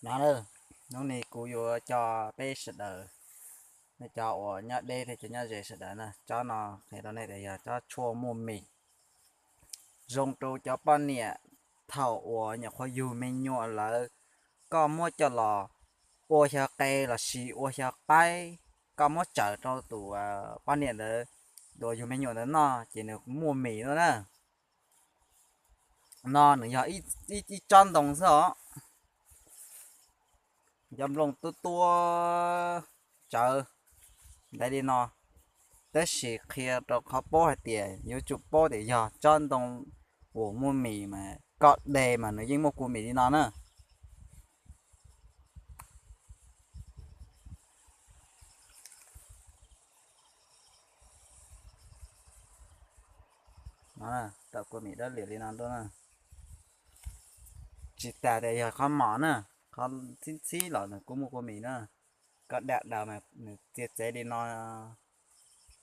No, hnub no kuv yuav coj peb sawv daws, nej cov uas nyob deb thiab cov nyob ze sawv daws na, tsob no qhia rau nej tias yog tsob tshuaj muaj mis. Zoo rau cov poj niam thaum uas nyuam qhuav yug me nyuam lawm, koj muab coj los ua xyaw qe los sis ua xyaw qaib, koj muab tsaws rau tus poj niam ntawd, tus uas yug me nyuam ntawd noj ces nws muaj mis no na. No nws yog ib tsob ntoo xwb os. Cov nplooj tuab tuab tsawv ntawd li no, tab sis qhia rau qhov paub hais tias yuav tsum paub tias yog tsob ntoo uas muaj mis mas koj de mas nws yeej muaj kua mis li no na. Tau kua mis dawb liam li no ntuj na. Tsis tas tias yog qhov mos na, qhov txhib txhib los nws kuj muaj kua mis na. Koj dam daws mas nws txia txev li no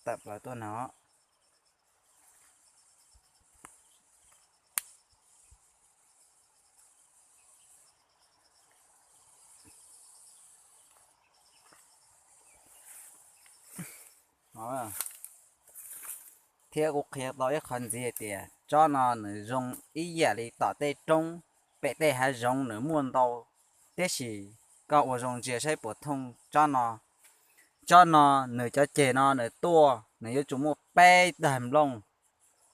tawm plaws tuaj no. Thiab kuv qhia tau ib qho ntxiv hais tias tsob no nws zoo ib yam li tom tej roob, pem tej hav zoov nws muaj ntau, tiam sis koj ua zoo ntsia saib puas thooj tsob no. Tsob no nws cov ceg no nws tuaj nws yuav tsum muaj peb daig nplooj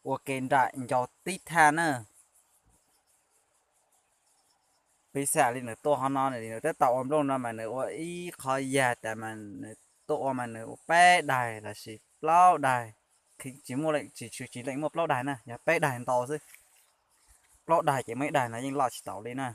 ua ke nram ncau tib thaj na. Piv xam li nws tuaj qhov no nws twb tau ua nplooj no mas nws ua ib qho yag tas mas nws tuaj ua mas nws ua peb daig los sis plaub daig. Tsis muaj leej tsis tshwm tsis leej muaj plaub daig na, yog peb daig ntau xwb. Plaub daig ces muaj ib daig no yeej loj tsis taus li na.